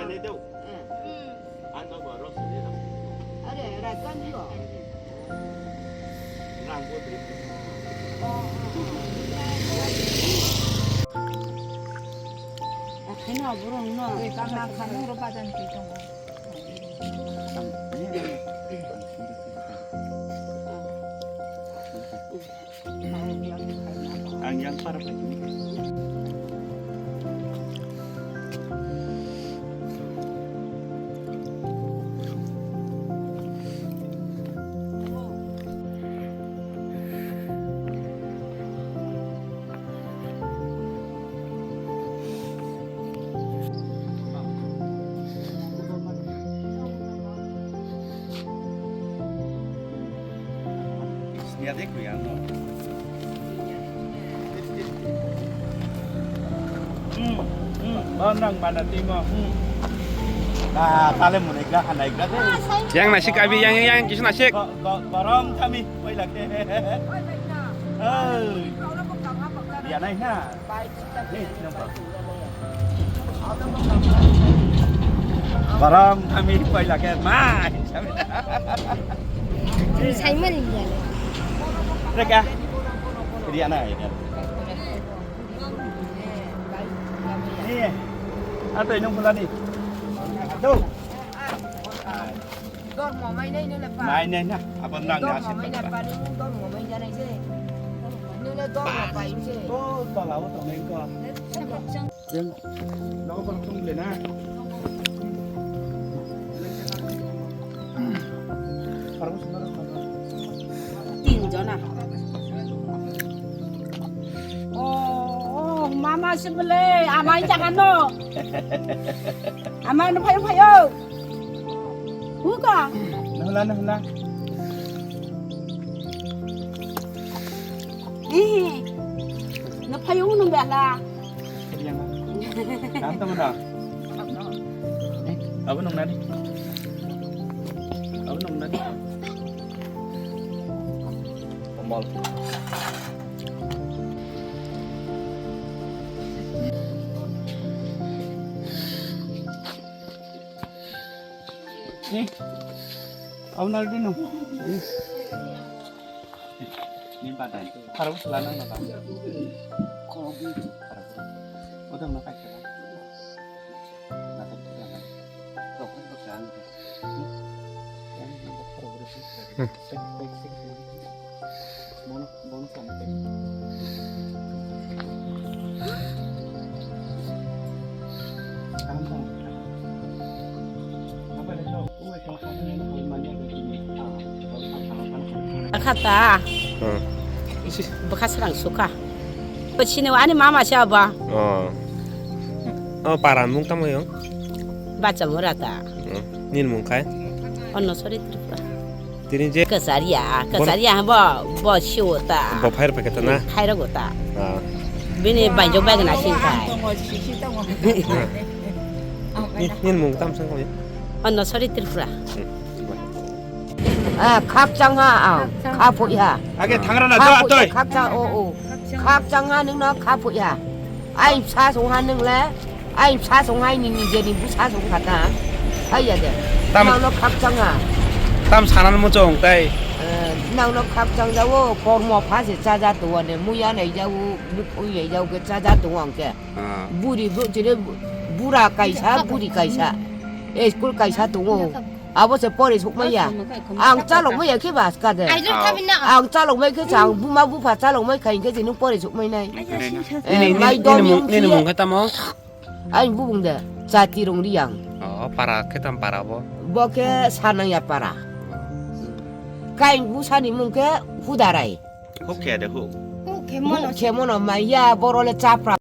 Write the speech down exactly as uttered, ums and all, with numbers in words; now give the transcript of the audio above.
Ani deu. Hmm. Ang no borok sini dong. Are, rakan yo. Rang bo dei. Akheno borok no. Oi, kama khanung ro badan ti tongo. Ang yang para pa ini. Ya de kuya no. Hmm, hmm, oh, nang mana timo, hmm. Ah, tale mune ga hanai ga de. Yang nasik abi, yang, yang, yang kisu nasik. Go-, go-, gorom kami, koi lage. Hey. Ya nai na. Barang kami paila ke ma. Simon ya. Reka. Riana ya. Eh. Atoi nung pulani. Do. Dormo mai nai nule pa. Mai nai na, abo nang ni dormo aswk mai nai pa. Pa, nung dormo mai janai se. Nule dormo pa in se. O, tola o tongnai ko. Nogo kono tung le na. Tin jona. O, o, mama se bole, amai jaga no. Amai no phayo phayo. Huka. Nahla, nahla. Eh. Na phayo nung bela. Yang. Nam tong da. Eh, abo nung nani. Abo nung nani. Komal. Eh, awal dino. Eh. Ni badai. Harus lana na ba. Kobi. Udah makan. Makan. Dokter pesan. Hmm. Khata. Hmm. Bwkha srang sukha. Sini ani mama se aba. Oh. Oh, para mung tamo yo? Bacha mura ta. Hmm. Nini mung khai? Onno sori Tripura. Tini je kwchariya, kwchariya bo, bo siwo ta. Bo phair paikha ta na? Phairo go ta. Ah. Bini banjo bai gana sing khai. Ni, nini mung tam sang kami? Onno sori Tripura. Hmm. Ah, khakchang ha, ah, khapoi ha. Age thangra na do atoi. Khakchang, o, o. Khakchang ha nungno khapoi ha. Ai bsa song ha nung le. Ai bsa song hai ni nijeni bwsa song kha ta. Hai ya de. Tam- Nang no khakchang ha. Tam sanan mo chong tai. Eh, nang no khakchang jawo, kormo pha se chaja to wane, muya nai jawo, bukhui nai jawo ke chaja to ang ke. Ah. Buri bu-, chire bu-, bura kaisa, buri kaisa. Eh, school kaisa tongo. Abo se pore sukmaya. Ang chalok maya ke bas ka de. Ang chalok mai ke chang, buma bupha chalok mai khai ke jinu pore sukmai nai. Eh, nini, mai nini dom mung, yung nini siya. Mung khe tamo? Ai bubung de, Chati Rongriang. Oh, para khe tam para bo? Bo khe Sanangya para. Kain busani mung khe Hudarai. Huk khe de huk. Huk khe mono. Huk khe mono maya, boro le chapra.